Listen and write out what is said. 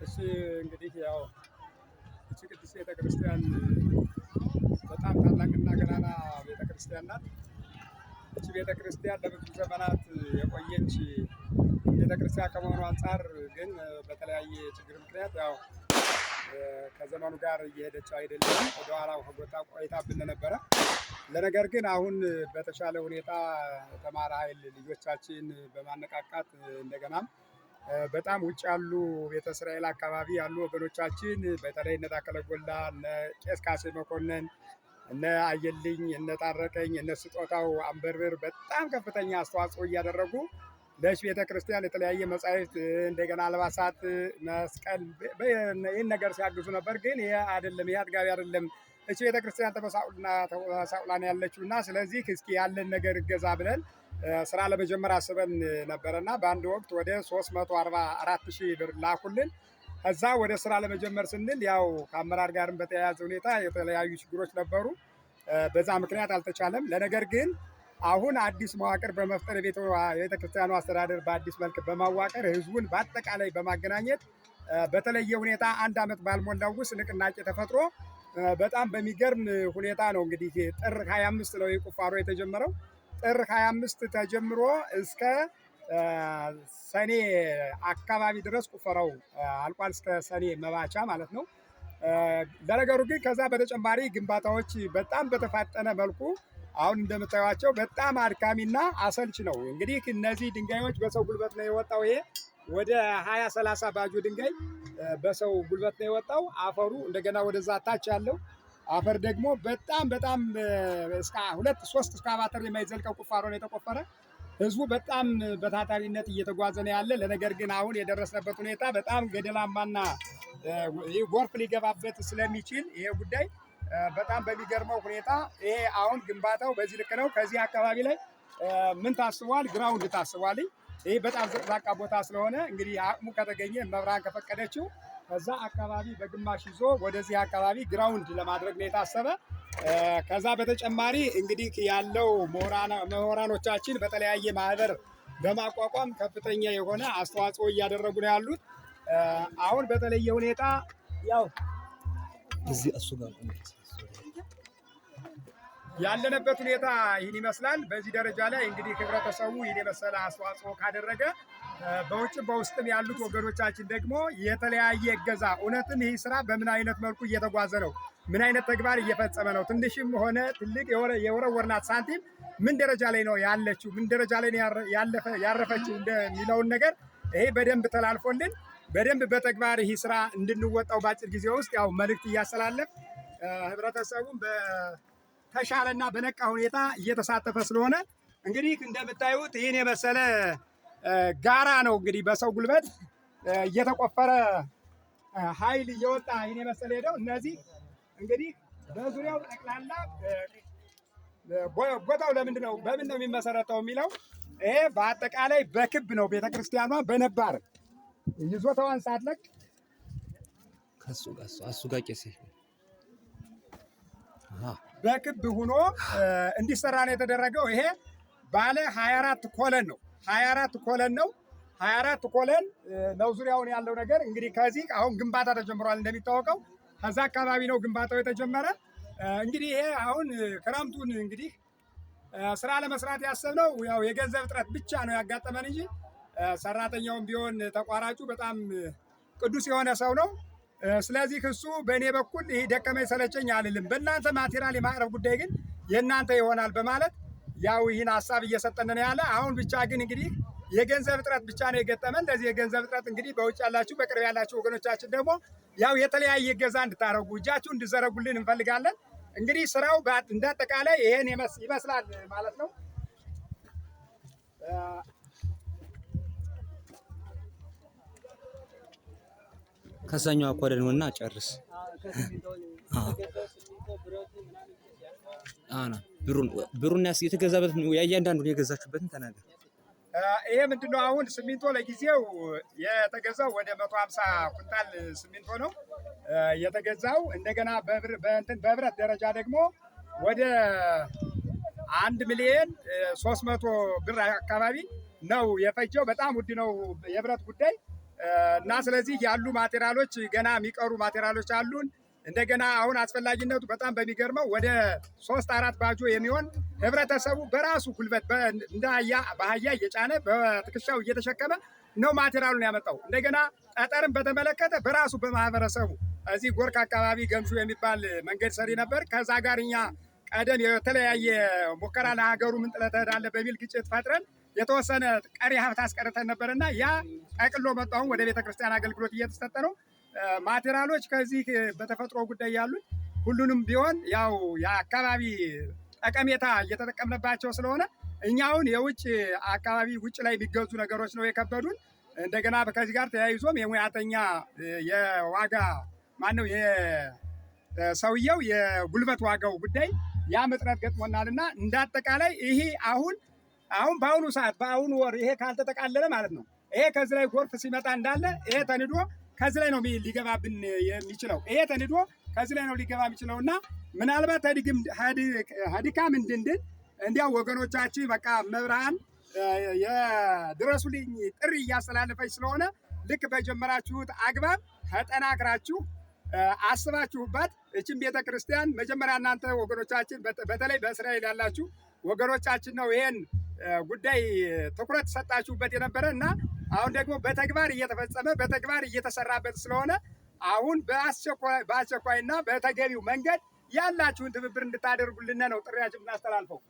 እሺ እንግዲህ ያው እቺ ቅድስት ቤተክርስቲያን በጣም ታላቅና ገናና ቤተክርስቲያን ናት። እቺ ቤተክርስቲያን ለብዙ ዘመናት የቆየች ቤተክርስቲያን ከመሆኑ አንፃር ግን በተለያየ ችግር ምክንያት ያው ከዘመኑ ጋር እየሄደች አይደለም። ወደኋላ ቦታ ቆይታብን ነበረ። ለነገር ግን አሁን በተሻለ ሁኔታ የተማረ ኃይል ልጆቻችን በማነቃቃት እንደገናም በጣም ውጭ ያሉ ቤተ እስራኤል አካባቢ ያሉ ወገኖቻችን በተለይ እነ ታከለ ጎላ፣ እነ ቄስ ካሴ መኮንን፣ እነ አየልኝ፣ እነ ታረቀኝ፣ እነ ስጦታው አንበርብር በጣም ከፍተኛ አስተዋጽኦ እያደረጉ ለሽ ቤተ ክርስቲያን የተለያየ መጻሕፍት እንደገና አልባሳት፣ መስቀል ይህን ነገር ሲያግዙ ነበር። ግን ይሄ አይደለም፣ ይሄ አጥጋቢ አይደለም። እቺ ቤተ ክርስቲያን ተበሳቁላ ነው ያለችው እና ስለዚህ እስኪ ያለን ነገር እገዛ ብለን ስራ ለመጀመር አስበን ነበረና በአንድ ወቅት ወደ 344 ሺህ ብር ላኩልን። ከዛ ወደ ስራ ለመጀመር ስንል ያው ከአመራር ጋርም በተያያዘ ሁኔታ የተለያዩ ችግሮች ነበሩ። በዛ ምክንያት አልተቻለም። ለነገር ግን አሁን አዲስ መዋቅር በመፍጠር የቤተ ክርስቲያኑ አስተዳደር በአዲስ መልክ በማዋቀር ህዝቡን በአጠቃላይ በማገናኘት በተለየ ሁኔታ አንድ ዓመት ባልሞላው ውስጥ ንቅናቄ ተፈጥሮ በጣም በሚገርም ሁኔታ ነው እንግዲህ ጥር 25 ነው ቁፋሮ የተጀመረው። ጥር 25 ተጀምሮ እስከ ሰኔ አካባቢ ድረስ ቁፈራው አልቋል። እስከ ሰኔ መባቻ ማለት ነው። ለነገሩ ግን ከዛ በተጨማሪ ግንባታዎች በጣም በተፋጠነ መልኩ አሁን እንደምታዩቸው በጣም አድካሚና አሰልች ነው። እንግዲህ እነዚህ ድንጋዮች በሰው ጉልበት ነው የወጣው። ይሄ ወደ 20 30 ባጆ ድንጋይ በሰው ጉልበት ነው የወጣው። አፈሩ እንደገና ወደዛ ታች ያለው አፈር ደግሞ በጣም በጣም እስከ ሁለት ሶስት እስካቫተር የማይዘልቀው ቁፋሮ ነው የተቆፈረ። ህዝቡ በጣም በታታሪነት እየተጓዘ ነው ያለ። ለነገር ግን አሁን የደረስንበት ሁኔታ በጣም ገደላማና ጎርፍ ሊገባበት ስለሚችል ይሄ ጉዳይ በጣም በሚገርመው ሁኔታ ይሄ አሁን ግንባታው በዚህ ልክ ነው። ከዚህ አካባቢ ላይ ምን ታስቧል? ground ታስቧል። ይሄ በጣም ዘቅዛቃ ቦታ ስለሆነ እንግዲህ አቅሙ ከተገኘ መብራን ከፈቀደችው ከዛ አካባቢ በግማሽ ይዞ ወደዚህ አካባቢ ground ለማድረግ ነው የታሰበ። ከዛ በተጨማሪ እንግዲህ ያለው ምሁራኖቻችን በተለያየ ማህበር በማቋቋም ከፍተኛ የሆነ አስተዋጽኦ እያደረጉ ነው ያሉት። አሁን በተለየ ሁኔታ ያው እዚህ እሱ ጋር ያለንበት ሁኔታ ይህን ይመስላል። በዚህ ደረጃ ላይ እንግዲህ ህብረተሰቡ ይህን የመሰለ አስተዋጽኦ ካደረገ በውጭም በውስጥም ያሉት ወገኖቻችን ደግሞ የተለያየ እገዛ እውነትም ይህ ስራ በምን አይነት መልኩ እየተጓዘ ነው፣ ምን አይነት ተግባር እየፈጸመ ነው፣ ትንሽም ሆነ ትልቅ የወረወርናት ሳንቲም ምን ደረጃ ላይ ነው ያለችው፣ ምን ደረጃ ላይ ነው ያረፈችው እንደሚለውን ነገር ይሄ በደንብ ተላልፎልን በደንብ በተግባር ይህ ስራ እንድንወጣው በአጭር ጊዜ ውስጥ ያው መልእክት እያስተላለፍ ህብረተሰቡን በተሻለና በነቃ ሁኔታ እየተሳተፈ ስለሆነ እንግዲህ እንደምታዩት ይህን የመሰለ ጋራ ነው እንግዲህ በሰው ጉልበት እየተቆፈረ ኃይል እየወጣ ይህን የመሰለ ሄደው እነዚህ እንግዲህ በዙሪያው ጠቅላላ ቦታው ለምንድን ነው በምን ነው የሚመሰረተው የሚለው ይሄ በአጠቃላይ በክብ ነው። ቤተክርስቲያኗ በነባር ይዞታዋን ሳትለቅ ከሱ ጋር እሱ ጋር ቄሴ በክብ ሆኖ እንዲሰራ ነው የተደረገው። ይሄ ባለ 24 column ነው። 24 column ነው። 24 column ነው ዙሪያውን ያለው ነገር እንግዲህ ከዚህ አሁን ግንባታ ተጀምሯል። እንደሚታወቀው ከዛ አካባቢ ነው ግንባታው የተጀመረ። እንግዲህ ይሄ አሁን ክረምቱን እንግዲህ ስራ ለመስራት ያሰብነው ያው የገንዘብ እጥረት ብቻ ነው ያጋጠመን እንጂ ሰራተኛውም ቢሆን ተቋራጩ በጣም ቅዱስ የሆነ ሰው ነው። ስለዚህ እሱ በእኔ በኩል ይህ ደከመኝ ሰለቸኝ አልልም፣ በእናንተ material የማቅረብ ጉዳይ ግን የእናንተ ይሆናል በማለት ያው ይህን ሀሳብ እየሰጠን ነው ያለ። አሁን ብቻ ግን እንግዲህ የገንዘብ እጥረት ብቻ ነው የገጠመን። ለዚህ የገንዘብ እጥረት እንግዲህ በውጭ ያላችሁ በቅርብ ያላችሁ ወገኖቻችን ደግሞ ያው የተለያየ እገዛ እንድታደርጉ እጃችሁ እንድዘረጉልን እንፈልጋለን። እንግዲህ ስራው እንዳጠቃላይ ይሄን ይመስላል ማለት ነው። ከዛኛው አኳደን ነውና ጨርስ። አና ብሩን ብሩን ያስ የተገዛበት ያያንዳንዱን የገዛችሁበትን ተናገር። ይሄ ምንድነው? አሁን ሲሚንቶ ለጊዜው የተገዛው ወደ 150 ኩንታል ሲሚንቶ ነው የተገዛው። እንደገና በእንትን በብረት ደረጃ ደግሞ ወደ 1,300,000 ብር አካባቢ ነው የፈጀው። በጣም ውድ ነው የብረት ጉዳይ። እና ስለዚህ ያሉ ማቴሪያሎች ገና የሚቀሩ ማቴሪያሎች አሉን። እንደገና አሁን አስፈላጊነቱ በጣም በሚገርመው ወደ 3 4 ባጆ የሚሆን ህብረተሰቡ በራሱ ጉልበት እንደ አህያ በአህያ እየጫነ በትከሻው እየተሸከመ ነው ማቴሪያሉን ያመጣው። እንደገና ጠጠርን በተመለከተ በራሱ በማህበረሰቡ እዚህ ጎርክ አካባቢ ገምሹ የሚባል መንገድ ሰሪ ነበር። ከዛ ጋር እኛ ቀደም የተለያየ ሙከራ ለሀገሩ ምን ጥለህ ትሄዳለህ በሚል ግጭት ፈጥረን የተወሰነ ቀሪ ሀብት አስቀርተን ነበርና ያ ጠቅሎ መጥቶ አሁን ወደ ቤተክርስቲያን አገልግሎት እየተሰጠ ነው። ማቴሪያሎች ከዚህ በተፈጥሮ ጉዳይ ያሉት ሁሉንም ቢሆን ያው የአካባቢ ጠቀሜታ እየተጠቀምንባቸው ስለሆነ እኛ አሁን የውጭ አካባቢ ውጭ ላይ የሚገዙ ነገሮች ነው የከበዱን። እንደገና ከዚህ ጋር ተያይዞም የሙያተኛ የዋጋ ማነው የሰውየው የጉልበት ዋጋው ጉዳይ ያም እጥረት ገጥሞናልና እንደ አጠቃላይ ይሄ አሁን አሁን በአሁኑ ሰዓት በአሁኑ ወር ይሄ ካልተጠቃለለ ማለት ነው ይሄ ከዚህ ላይ ጎርፍ ሲመጣ እንዳለ ይሄ ተንዶ ከዚህ ላይ ነው ሊገባብን የሚችለው። ይሄ ተንዶ ከዚህ ላይ ነው ሊገባ የሚችለው እና ምናልባት ድካም እንድንድን እንዲያው ወገኖቻችን በቃ መብርሃን የድረሱልኝ ጥሪ እያስተላለፈች ስለሆነ ልክ በጀመራችሁት አግባብ ተጠናክራችሁ አስባችሁባት እችን ቤተ ክርስቲያን መጀመሪያ እናንተ ወገኖቻችን በተለይ በእስራኤል ያላችሁ ወገኖቻችን ነው ይሄን ጉዳይ ትኩረት ሰጣችሁበት የነበረ እና አሁን ደግሞ በተግባር እየተፈጸመ በተግባር እየተሰራበት ስለሆነ አሁን በአስቸኳይና በተገቢው መንገድ ያላችሁን ትብብር እንድታደርጉልን ነው ጥሪያችን የምናስተላልፈው።